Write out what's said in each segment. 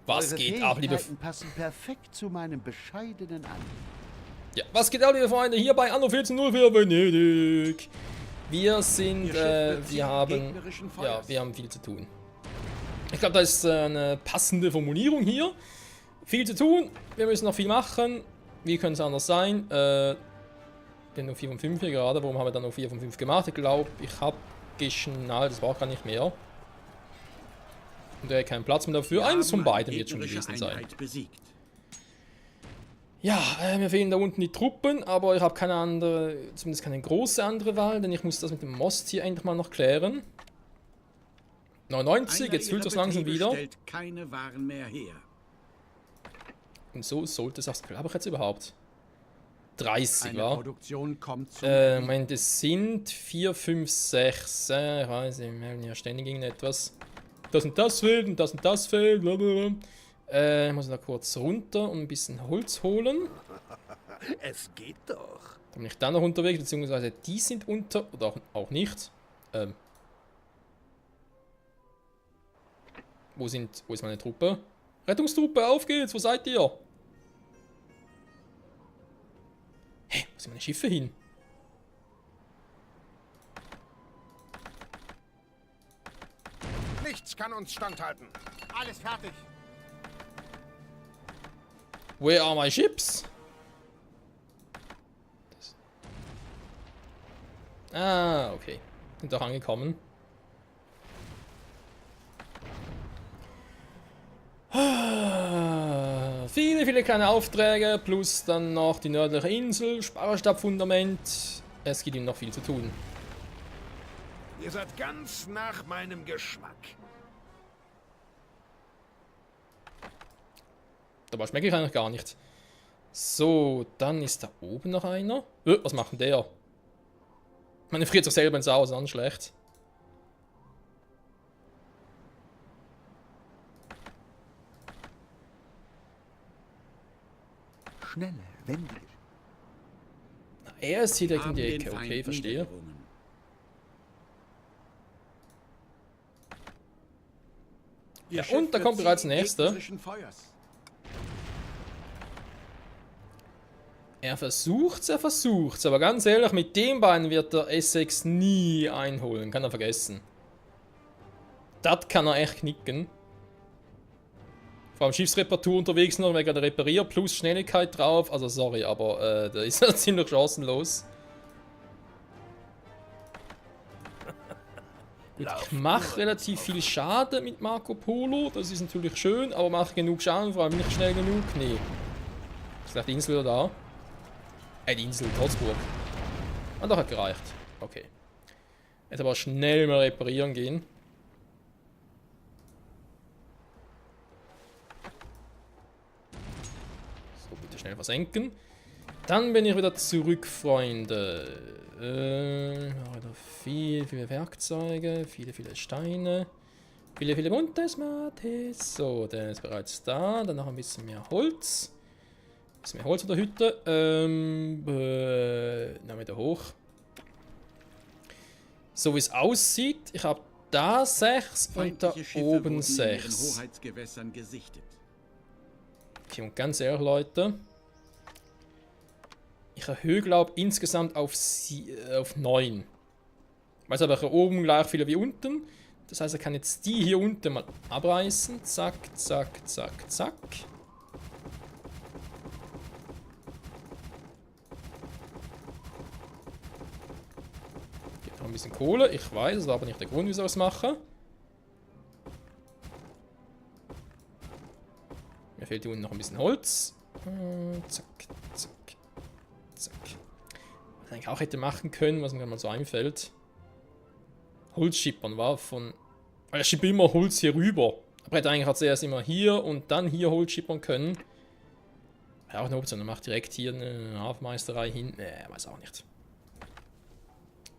Was geht ab, liebe Fähigkeiten passen perfekt zu meinem bescheidenen Anliegen. Ja, was geht ab, liebe Freunde, hier bei Anno 1404 Venedig. Wir sind, wir haben viel zu tun. Ich glaube, da ist eine passende Formulierung hier. Viel zu tun, wir müssen noch viel machen. Wie könnte es anders sein? Bin nur 4 von 5 hier gerade. Warum haben wir dann nur 4 von 5 gemacht? Ich glaube, ich habe geschnallt, das war gar nicht mehr. Und er hat keinen Platz mehr dafür. Eines von beiden wird schon gewesen sein. Ja, mir fehlen da unten die Truppen, aber ich habe keine andere, zumindest keine große andere Wahl, denn ich muss das mit dem Most hier endlich mal noch klären. 99, jetzt füllt das langsam wieder. Keine Waren mehr her. Und so sollte es auch, glaube ich jetzt überhaupt. 30, Eine war. Produktion kommt zum Moment, es sind 4, 5, 6. Ich weiß, wir melden ja ständig irgendetwas. Das und das fehlt und das und das fehlt. Blablabla. Ich muss da kurz runter und ein bisschen Holz holen. Es geht doch. Dann bin ich dann noch unterwegs, beziehungsweise die sind unter, oder auch nicht. Wo ist meine Truppe? Rettungstruppe, auf geht's, wo seid ihr? Hä, wo sind meine Schiffe hin? Nichts kann uns standhalten. Alles fertig. Where are my ships? Ah, okay. Sind doch angekommen. Viele, viele kleine Aufträge, plus dann noch die nördliche Insel, Sparrstabfundament. Es gibt ihm noch viel zu tun. Ihr seid ganz nach meinem Geschmack. Dabei schmecke ich eigentlich gar nicht. So, dann ist da oben noch einer. Was macht denn der? Man friert sich selber ins Haus an, schlecht. Schneller, wendiger. Na, er ist hier direkt in Haben die den Ecke, Feind okay, verstehe. niedergerungen. Ja, und da kommt bereits der nächste. Er versucht's, aber ganz ehrlich, mit dem Bein wird der Essex nie einholen, kann er vergessen. Das kann er echt knicken. Vor allem Schiffsreparatur unterwegs noch, wegen der Reparier plus Schnelligkeit drauf, also sorry, aber da ist er ziemlich chancenlos. Gut, ich mache relativ viel Schaden mit Marco Polo, das ist natürlich schön, aber mache genug Schaden, vor allem nicht schnell genug? Nee. Ist gleich die Insel da? Die Insel Trotzburg. Ah, doch, hat gereicht. Okay. Hätte aber schnell mal reparieren gehen. So, bitte schnell versenken. Dann bin ich wieder zurück, Freunde. Wieder viele Werkzeuge, viele Steine. Viele Montes Mates. So, der ist bereits da. Dann noch ein bisschen mehr Holz. Ein bisschen mehr Holz in der Hütte. Dann wieder hoch. So wie es aussieht, ich habe da 6 und da oben 6. Okay, und ganz ehrlich, Leute. Ich erhöhe, glaube ich, insgesamt auf 9. Weiß aber hier oben gleich viele wie unten. Das heißt, er kann jetzt die hier unten mal abreißen. Zack, zack, zack, zack. Gibt noch ein bisschen Kohle. Ich weiß, das war aber nicht der Grund, wieso ich es mache. Mir fehlt hier unten noch ein bisschen Holz. Zack, zack, zack. Was ich eigentlich auch hätte machen können, was mir mal so einfällt. Holz schippern war von... Weil er schippt immer Holz hier rüber. Aber er hätte eigentlich zuerst immer hier und dann hier Holz schippern können. Ja, auch eine Option. Er macht direkt hier eine Hafenmeisterei hin. Weiß auch nicht.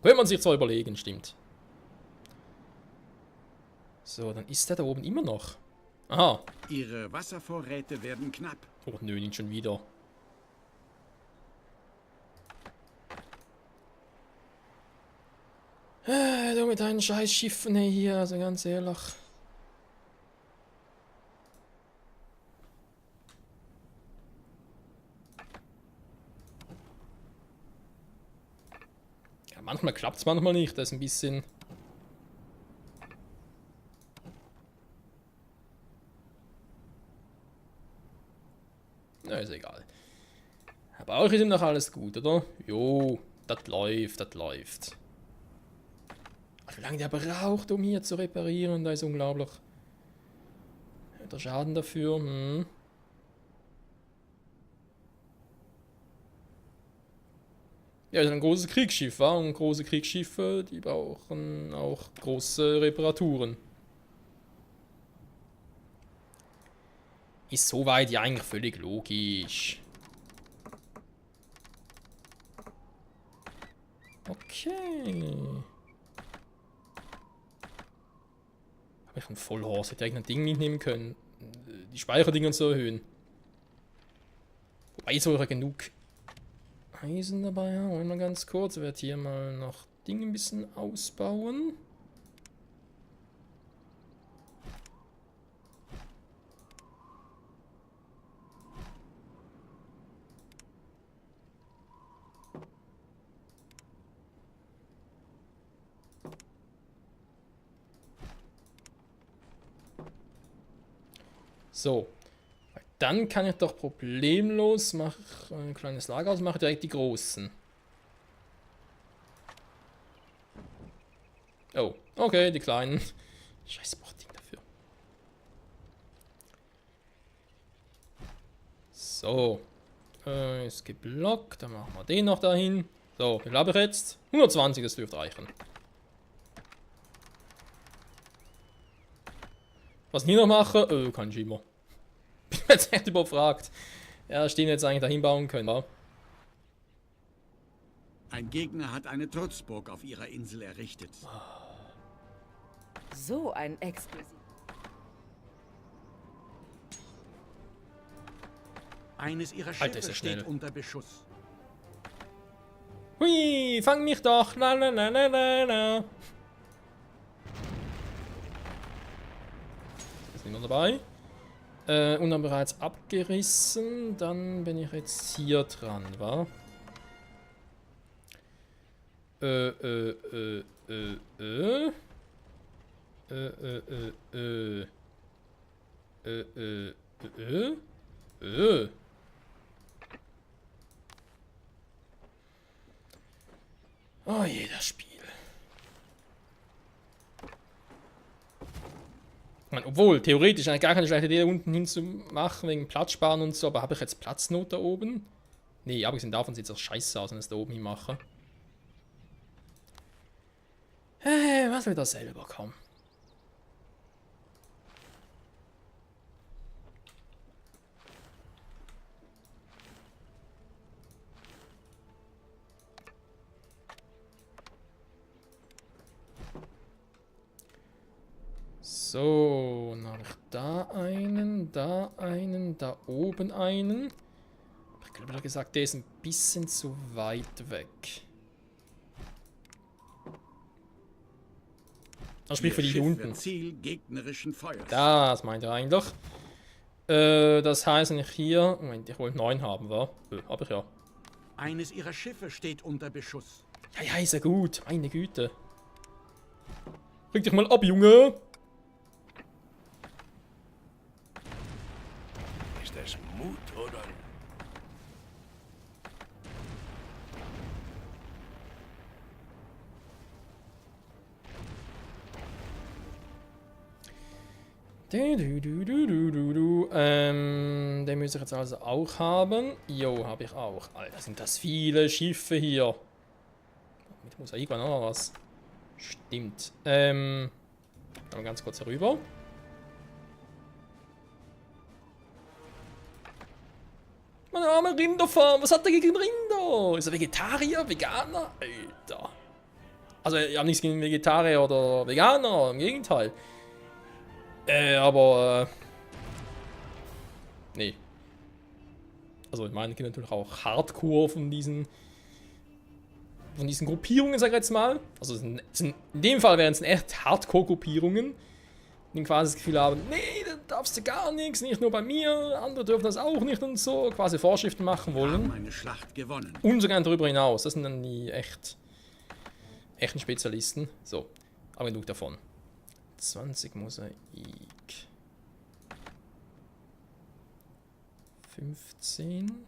Könnte man sich zwar überlegen, stimmt. So, dann ist der da oben immer noch. Aha. Ihre Wasservorräte werden knapp. Oh nö, nicht schon wieder. Du mit deinen scheiß Schiffen hier, also ganz ehrlich. Manchmal klappt es, manchmal nicht. Das ist ein bisschen... Na, ist egal. Aber auch ist ihm noch alles gut, oder? Jo, das läuft, das läuft. Ach, wie lange der braucht, um hier zu reparieren, da ist unglaublich. Der Schaden dafür, Ja, das ist ein großes Kriegsschiff, wa? Und große Kriegsschiffe, die brauchen auch große Reparaturen. Ist soweit ja eigentlich völlig logisch. Okay. Habe ich ein Vollhorse? Hätte ich ein Ding mitnehmen können. Die Speicherdinger zu erhöhen. Wobei soll genug Eisen dabei haben. Wollen wir ganz kurz. Ich werde hier mal noch Dinge ein bisschen ausbauen. So, dann kann ich doch problemlos ein kleines Lager ausmachen, direkt die großen. Oh, okay, die kleinen. Scheiß Bording dafür. So, ist geblockt, dann machen wir den noch dahin. So, wie viel habe ich jetzt? 120, das dürfte reichen. Was ich nie noch mache, kann ich immer. Bin jetzt echt überfragt. Ja, stehen jetzt eigentlich dahin bauen können, ja? Ein Gegner hat eine Trutzburg auf ihrer Insel errichtet. So ein Exklusiv. Eines ihrer Alter, ist Schiffe er schnell. steht unter Beschuss. Hui, fang mich doch. La la la la la la. Ist niemand dabei. Und dann bereits abgerissen. Dann bin ich jetzt hier dran, wa? Oh je, das Spiel. Ich meine, obwohl, theoretisch eigentlich gar keine schlechte Idee, da unten hin zu machen, wegen Platz sparen und so, aber habe ich jetzt Platznot da oben? Nee, abgesehen davon sieht es auch scheiße aus, wenn ich es da oben hin mache. Was will das selber kommen? So, dann habe ich da einen, da oben einen. Ich glaube, gesagt, der ist ein bisschen zu weit weg. Also sprich für die hier unten. Ziel gegnerischen Feuers. Das meint er eigentlich. Das heißt, wenn ich hier... Moment, ich wollte 9 haben, wa? Hab ich ja. Eines ihrer Schiffe steht unter Beschuss. Ja, ja, ist ja gut. Meine Güte. Reg dich mal ab, Junge. Ist das Mut oder... Den muss ich jetzt also auch haben. Jo, habe ich auch. Alter, sind das viele Schiffe hier. Mit Mosaik war noch was. Stimmt. Mal ganz kurz herüber. Meine arme Rinderfarm, was hat er gegen Rinder? Ist er Vegetarier, Veganer? Alter. Also, ich habe nichts gegen Vegetarier oder Veganer, im Gegenteil. Nee. Also, ich meine, es gibt natürlich auch Hardcore von diesen Gruppierungen, sag ich jetzt mal. Also, in dem Fall wären es echt Hardcore-Gruppierungen, die quasi das Gefühl haben, nee, da darfst du gar nichts, nicht nur bei mir, andere dürfen das auch nicht und so, quasi Vorschriften machen wollen. Haben eine Schlacht gewonnen. Und sogar darüber hinaus, das sind dann die echt echten Spezialisten. So, aber genug davon. 20 Mosaik. 15.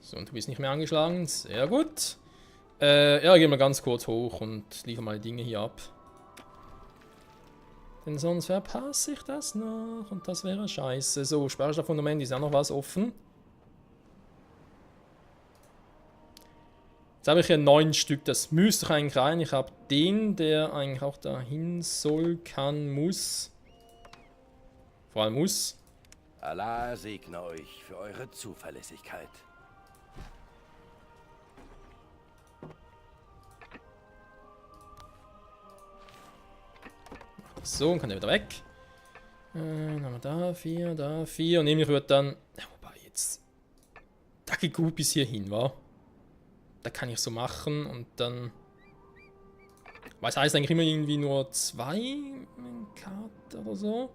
So, und du bist nicht mehr angeschlagen. Sehr gut. Ja, gehen wir ganz kurz hoch und liefern mal die Dinge hier ab. Denn sonst verpasse ich das noch und das wäre scheiße. So, Speicherstofffundament ist auch noch was offen. Jetzt habe ich hier 9 Stück, das müsste eigentlich rein. Ich habe den, der eigentlich auch dahin soll, kann, muss. Vor allem muss. Allah segne euch für eure Zuverlässigkeit. So, und kann der wieder weg. Dann haben wir da 4, da 4. Und nämlich wird dann. Ja, wobei jetzt. Da geht gut bis hierhin, wa? Da kann ich so machen und dann. Weil es heißt eigentlich immer irgendwie nur 2 Karten oder so.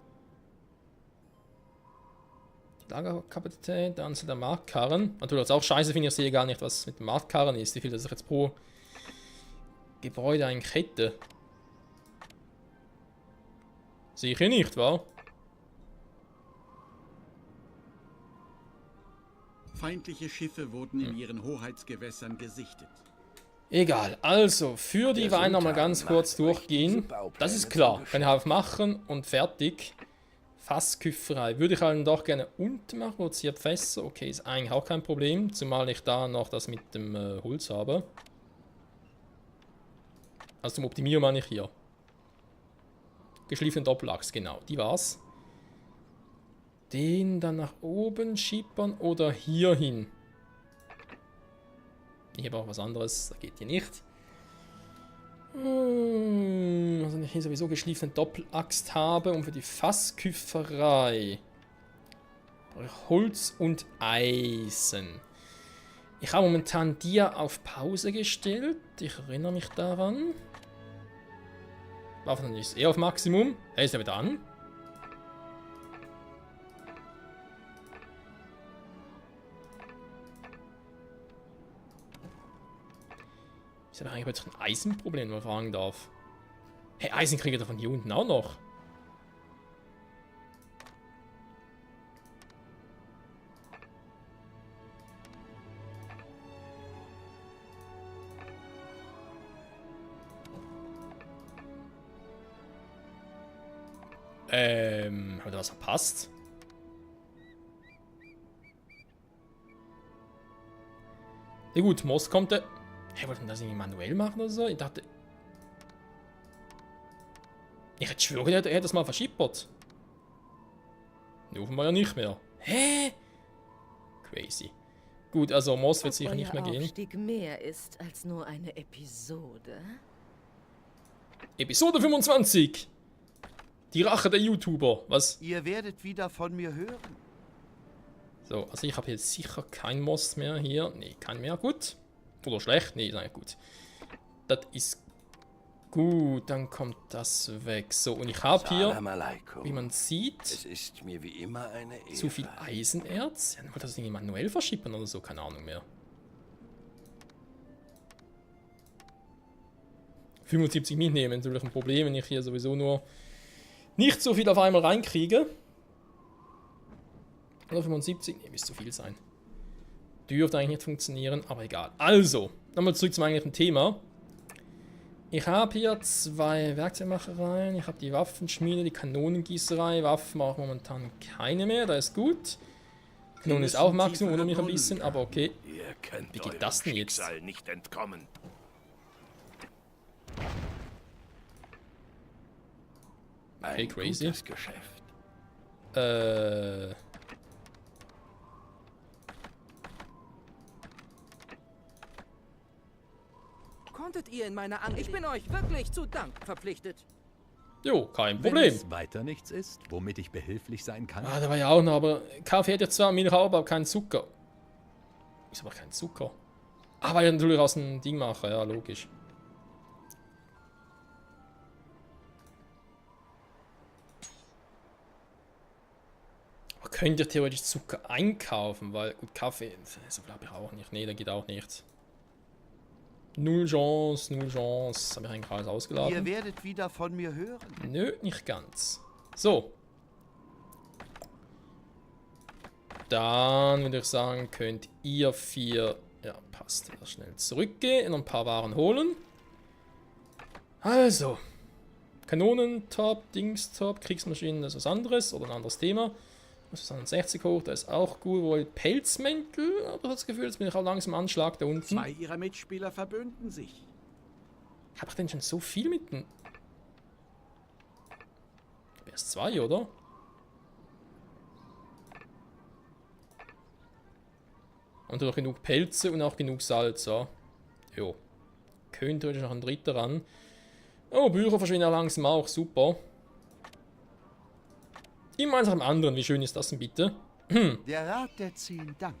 Die Lagerkapazität, der Anzahl der Marktkarren. Natürlich, was auch scheiße finde, ich sehe gar nicht, was mit den Marktkarren ist. Wie viel das ich jetzt pro Gebäude eigentlich hätte. Sehe ich hier nicht, wa? Feindliche Schiffe wurden in ihren Hoheitsgewässern gesichtet. Egal, also für die Weine nochmal ganz kurz durchgehen. Das ist klar, kann ich einfach machen und fertig. Fassküfferei würde ich halt doch gerne unten machen, produziert Fässer. Okay, ist eigentlich auch kein Problem, zumal ich da noch das mit dem Holz habe. Also zum Optimieren meine ich hier. Geschliffene Doppelachs, genau, die war's. Den dann nach oben schippern oder hier hin. Ich habe auch was anderes, das geht hier nicht. Also wenn ich hier sowieso geschliffene Doppelaxt habe und für die Fassküfferei brauche ich Holz und Eisen. Ich habe momentan die auf Pause gestellt, ich erinnere mich daran. Waffen ist eher auf Maximum. Er ist ja wieder an. Ist aber eigentlich plötzlich ein Eisenproblem, wenn man fragen darf. Hey, Eisen kriegt er von hier unten auch noch. Hat er was verpasst? Ja gut, Most kommt der. Hey, wollte man das irgendwie manuell machen oder so? Ich dachte. Ich hätte schwören, er hätte das mal verschippert. Ne, offenbar ja nicht mehr. Hä? Crazy. Gut, also Most wird sicher nicht mehr gehen. Aufstieg mehr ist als nur eine Episode. Episode 25! Die Rache der YouTuber. Was? Ihr werdet wieder von mir hören. So, also ich habe jetzt sicher kein Most mehr hier. Nee, kein mehr. Gut. Oder schlecht? Nee, ist eigentlich gut. Das ist gut. Dann kommt das weg. So, und ich habe hier, wie man sieht, es ist mir wie immer eine Ehre. zu viel Eisenerz. Ja, dann wollte das irgendwie manuell verschippen oder so. Keine Ahnung mehr. 75 mitnehmen. Natürlich ein Problem, wenn ich hier sowieso nur nicht so viel auf einmal reinkriege. Oder 75? Ne, müsste zu viel sein. Dürfte eigentlich nicht funktionieren, aber egal. Also, nochmal zurück zum eigentlichen Thema. Ich habe hier 2 Werkzeugmachereien. Ich habe die Waffenschmiede, die Kanonengießerei. Waffen mache ich momentan keine mehr, da ist gut. Kanone ist auch Maximum, wundert mich ein bisschen, aber okay. Ihr könnt Wie geht das denn jetzt? Schicksal nicht entkommen. Okay, crazy. Gutes Geschäft. Konntet ihr in meiner Ich bin euch wirklich zu Dank verpflichtet. Jo, kein Wenn Problem. es weiter nichts ist, womit ich behilflich sein kann. Ah, da war ja auch noch, aber Kaffee hat ja zwar Milch, aber keinen Zucker. Ist aber kein Zucker. Ah, weil ich natürlich aus dem Ding mache, ja, logisch. Aber könnte ich theoretisch Zucker einkaufen, weil, gut, Kaffee, so glaube ich auch nicht. Nee, da geht auch nichts. Null Chance, null Chance. Habe ich eigentlich alles ausgeladen? Ihr werdet wieder von mir hören. Nö, nicht ganz. So. Dann würde ich sagen, könnt ihr 4... Ja, passt. Wieder schnell zurückgehen und ein paar Waren holen. Also. Kanonen, Top, Dings, Top, Kriegsmaschinen, das ist was anderes oder ein anderes Thema. Das ist 61 hoch, das ist auch gut. Wohl Pelzmäntel, aber ich habe das Gefühl, jetzt bin ich auch langsam am Anschlag da unten. 2 ihrer Mitspieler verbünden sich. Habe ich denn schon so viel mit dem... Erst 2, oder? Und noch genug Pelze und auch genug Salz, ja. Jo. Könnte heute noch ein dritter ran. Oh, Bücher verschwinden ja langsam auch, super. Immer eins nach dem anderen, wie schön ist das denn bitte? Der Rat der 10 dankt.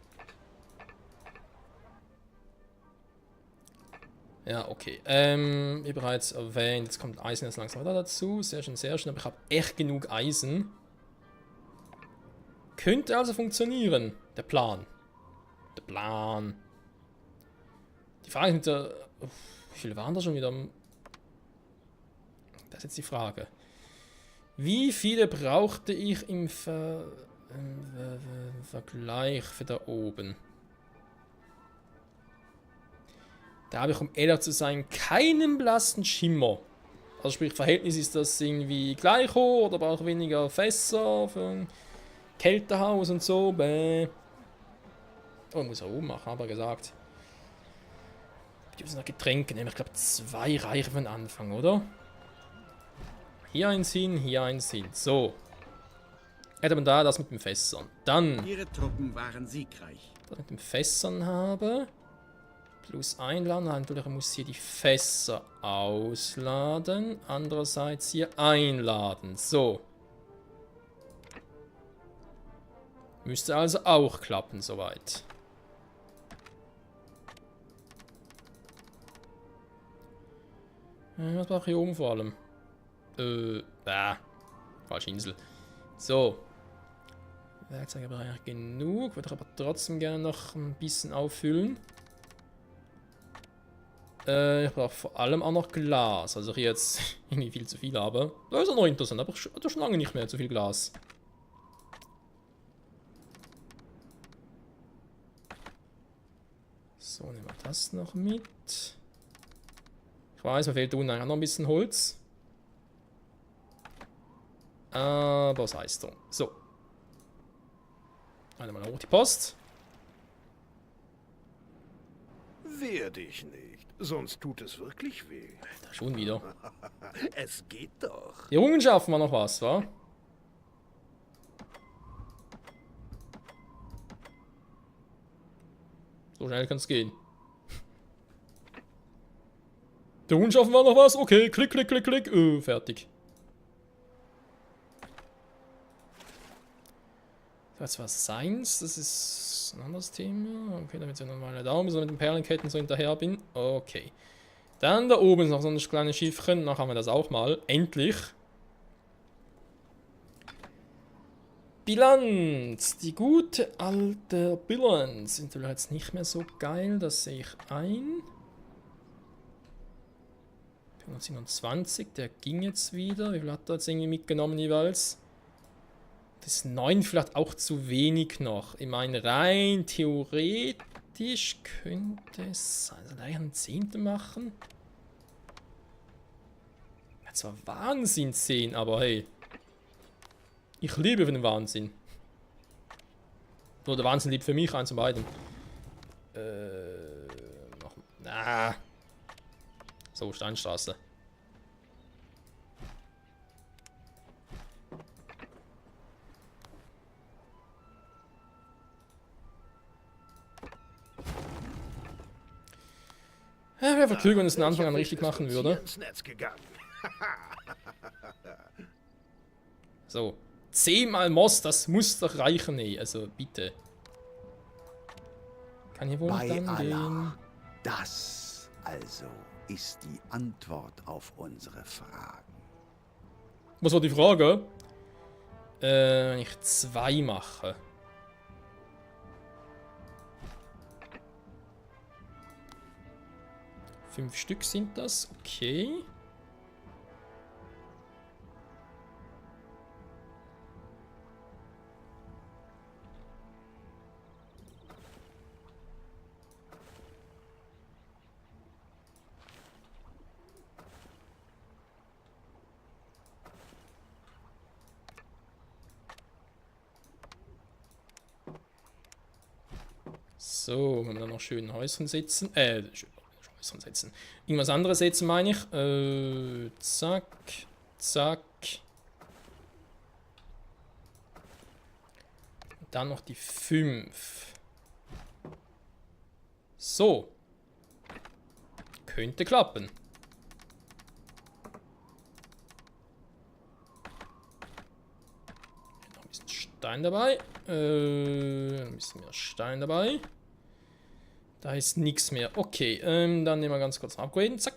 Ja, okay. Wie bereits erwähnt, jetzt kommt Eisen jetzt langsam wieder dazu. Sehr schön, aber ich habe echt genug Eisen. Könnte also funktionieren, der Plan. Der Plan. Die Frage ist mit der... Wie viele waren da schon wieder? Das ist jetzt die Frage. Wie viele brauchte ich im Vergleich für da oben? Da habe ich, um ehrlich zu sein, keinen blassen Schimmer. Also sprich, Verhältnis ist das irgendwie gleich hoch oder brauche weniger Fässer für ein Kältehaus und so. Bäh. Oh, ich muss er oben machen, aber gesagt. Ich muss noch Getränke nehmen. Ich glaube, 2 reichen für den Anfang, oder? Hier eins hin, hier eins hin. So. Hätte man da das mit den Fässern. Dann. Ihre Truppen waren siegreich. Das mit den Fässern habe. Plus einladen. Natürlich muss hier die Fässer ausladen. Andererseits hier einladen. So. Müsste also auch klappen, soweit. Was mache ich hier oben vor allem? Falsche Insel. So. Werkzeuge habe ich eigentlich genug. Würde ich aber trotzdem gerne noch ein bisschen auffüllen. Ich brauche vor allem auch noch Glas. Also ich jetzt irgendwie viel zu viel habe. Das ist auch noch interessant, aber ich hatte schon lange nicht mehr zu viel Glas. So, nehmen wir das noch mit. Ich weiß, mir fehlt unten noch ein bisschen Holz. Aber was heißt das? So. Einmal hoch die Post. Wehr dich nicht, sonst tut es wirklich weh. Da schon wieder. Es geht doch. Die Errungenschaften war noch was, wa? So schnell kann es gehen. Die Errungenschaften war noch was? Okay, klick, klick, klick, klick. Fertig. Das war Science, das ist ein anderes Thema. Okay, damit ich nochmal da so mit den Perlenketten so hinterher bin. Okay. Dann da oben ist noch so ein kleines Schiffchen. Dann haben wir das auch mal. Endlich. Bilanz. Die gute alte Bilanz. Sind natürlich jetzt nicht mehr so geil. Das sehe ich ein. 427. Der ging jetzt wieder. Wie viel hat er jetzt irgendwie mitgenommen jeweils? Das ist 9 vielleicht auch zu wenig noch. Ich meine, rein theoretisch könnte es sein, dass wir einen 10. machen. Ja, zwar Wahnsinn 10, aber hey. Ich liebe für den Wahnsinn. Nur der Wahnsinn liebt für mich, eins von beiden. So, Steinstraße. Ja, wäre einfach klüger, wenn es von Anfang an richtig machen würde. Ins Netz gegangen. So. 10-mal Moss, das muss doch reichen, ey. Also, bitte. Kann hier wohl Bei dann Allah. gehen. Das also ist die Antwort auf unsere Fragen. Was war die Frage? Wenn ich 2 mache. Fünf Stück sind das, okay. So, wenn wir dann noch schön Häuschen setzen. Häuschen setzen. Irgendwas anderes setzen, meine ich. Zack, zack. Und dann noch die 5. So. Könnte klappen. Noch ein bisschen Stein dabei. Ein bisschen mehr Stein dabei. Da ist nichts mehr. Okay, dann nehmen wir ganz kurz upgraden. Zack.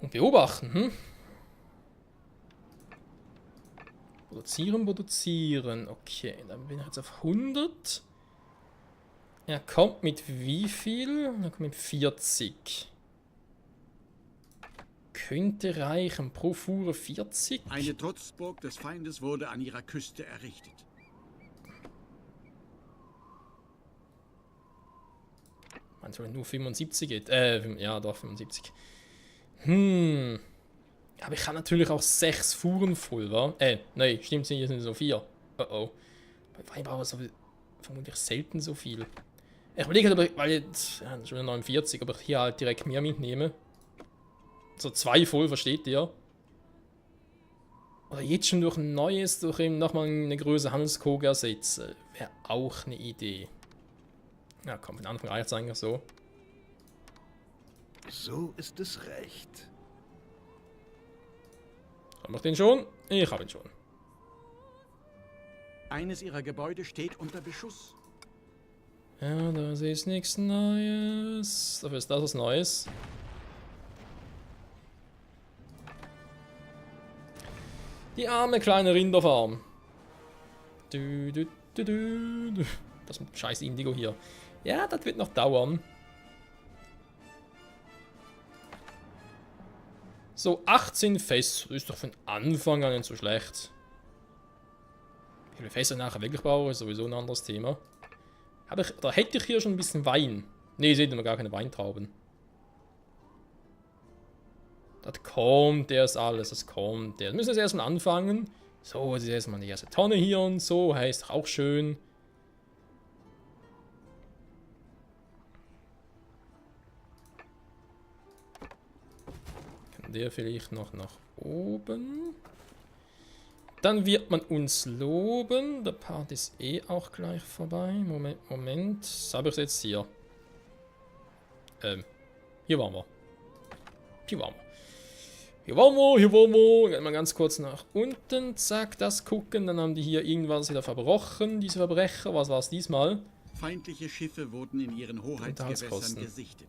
Und beobachten. Produzieren. Okay, dann bin ich jetzt auf 100. Er kommt mit wie viel? Er kommt mit 40. Könnte reichen. Pro Fuhre 40. Eine Trutzburg des Feindes wurde an ihrer Küste errichtet. Manchmal nur 75 geht. Ja, doch 75. Aber ich habe natürlich auch 6 Fuhren voll, wa? Nein, stimmt nicht, es sind so 4. Oh. Bei Weinbauer ist vermutlich selten so viel. Ich überlege, weil jetzt, ja, schon 49, aber ich hier halt direkt mehr mitnehme. So 2 voll, versteht ihr? Oder jetzt schon durch ein neues, durch eben nochmal eine größere Handelskoge ersetzen. Wäre auch eine Idee. Ja, komm, von Anfang reicht es eigentlich so. So ist es recht. Haben wir den schon? Ich habe ihn schon. Eines ihrer Gebäude steht unter Beschuss. Ja, das ist nichts Neues. Dafür ist das was Neues. Die arme kleine Rinderfarm. Das mit scheiß Indigo hier. Ja, das wird noch dauern. So, 18 Fässer. Ist doch von Anfang an nicht so schlecht. Wie viele Fässer nachher wirklich brauche, ist sowieso ein anderes Thema. Da hätte ich hier schon ein bisschen Wein. Ne, seht ihr noch gar keine Weintrauben. Das kommt erst alles, das kommt. Wir müssen jetzt erstmal anfangen. So, jetzt ist erstmal die erste Tonne hier und so. Heißt doch auch schön. Kann der vielleicht noch nach oben? Dann wird man uns loben. Der Part ist eh auch gleich vorbei. Moment. Was habe ich jetzt hier? Hier waren wir. Hier waren wir. Gehen wir ganz kurz nach unten. Zack, das gucken. Dann haben die hier irgendwas wieder verbrochen, diese Verbrecher. Was war es diesmal? Feindliche Schiffe wurden in ihren Hoheitsgewässern gesichtet.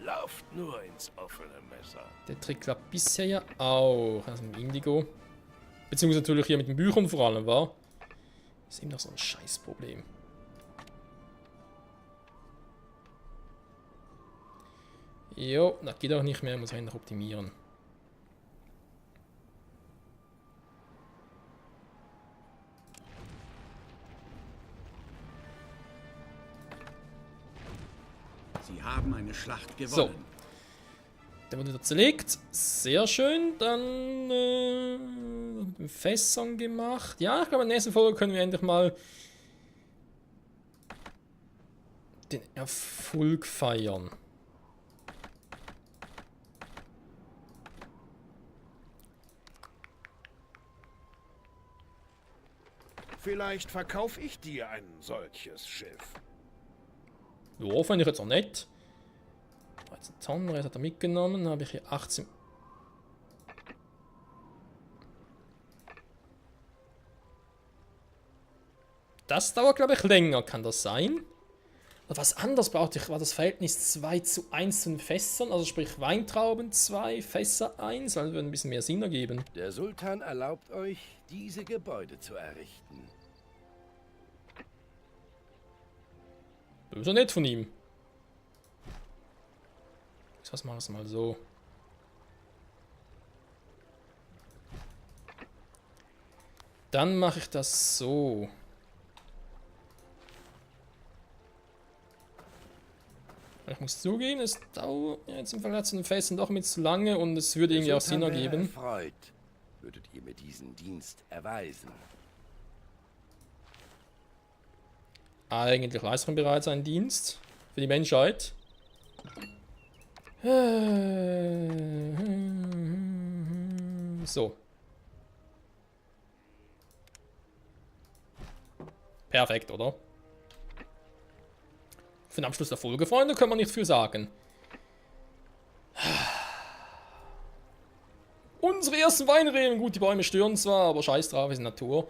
Lauft nur ins offene Messer. Der Trick klappt bisher ja auch. Also mit Indigo. Beziehungsweise natürlich hier mit den Büchern vor allem, war. Ist eben noch so ein Scheißproblem. Jo, das geht auch nicht mehr, muss ich noch optimieren. Sie haben eine Schlacht gewonnen. So. Der wurde wieder zerlegt. Sehr schön. Dann mit den Fässern gemacht. Ja, ich glaube, in der nächsten Folge können wir endlich mal den Erfolg feiern. Vielleicht verkaufe ich dir ein solches Schiff. Ja, fand ich jetzt auch nett. 13 Tonnen, das hat er mitgenommen. Dann habe ich hier 18. Das dauert, glaube ich, länger. Kann das sein? Oder was anderes brauchte ich, war das Verhältnis 2:1 zu den Fässern. Also sprich Weintrauben 2, Fässer 1. Also würde ein bisschen mehr Sinn ergeben. Der Sultan erlaubt euch, diese Gebäude zu errichten. Das ist ja nett von ihm. Was machen wir es mal so? Dann mache ich das so. Ich muss zugeben, es dauert jetzt im Vergleich zu den Fässern doch mit zu lange und es würde irgendwie auch Sinn ergeben. Erfreut, würdet ihr mir diesen Dienst erweisen. Eigentlich leisten wir bereits einen Dienst für die Menschheit. So. Perfekt, oder? Für den Abschluss der Folge, Freunde, können wir nicht viel sagen. Unsere ersten Weinreben, gut, die Bäume stören zwar, aber scheiß drauf, ist Natur.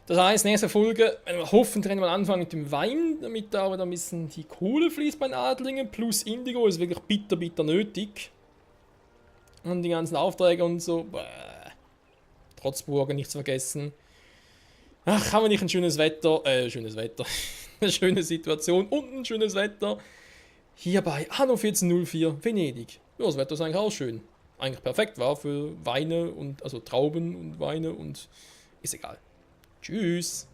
Das heißt, nächste Folge, wenn wir hoffentlich mal anfangen mit dem Wein, damit da aber ein bisschen die Kohle fließt bei den Adlingen, plus Indigo ist wirklich bitter nötig. Und die ganzen Aufträge und so. Trotzburger nicht zu vergessen. Ach, haben wir nicht ein schönes Wetter, eine schöne Situation und ein schönes Wetter. Hier bei Anno 1404, Venedig. Ja, das Wetter ist eigentlich auch schön. Eigentlich perfekt war für Weine und, also Trauben und Weine und ist egal. Tschüss.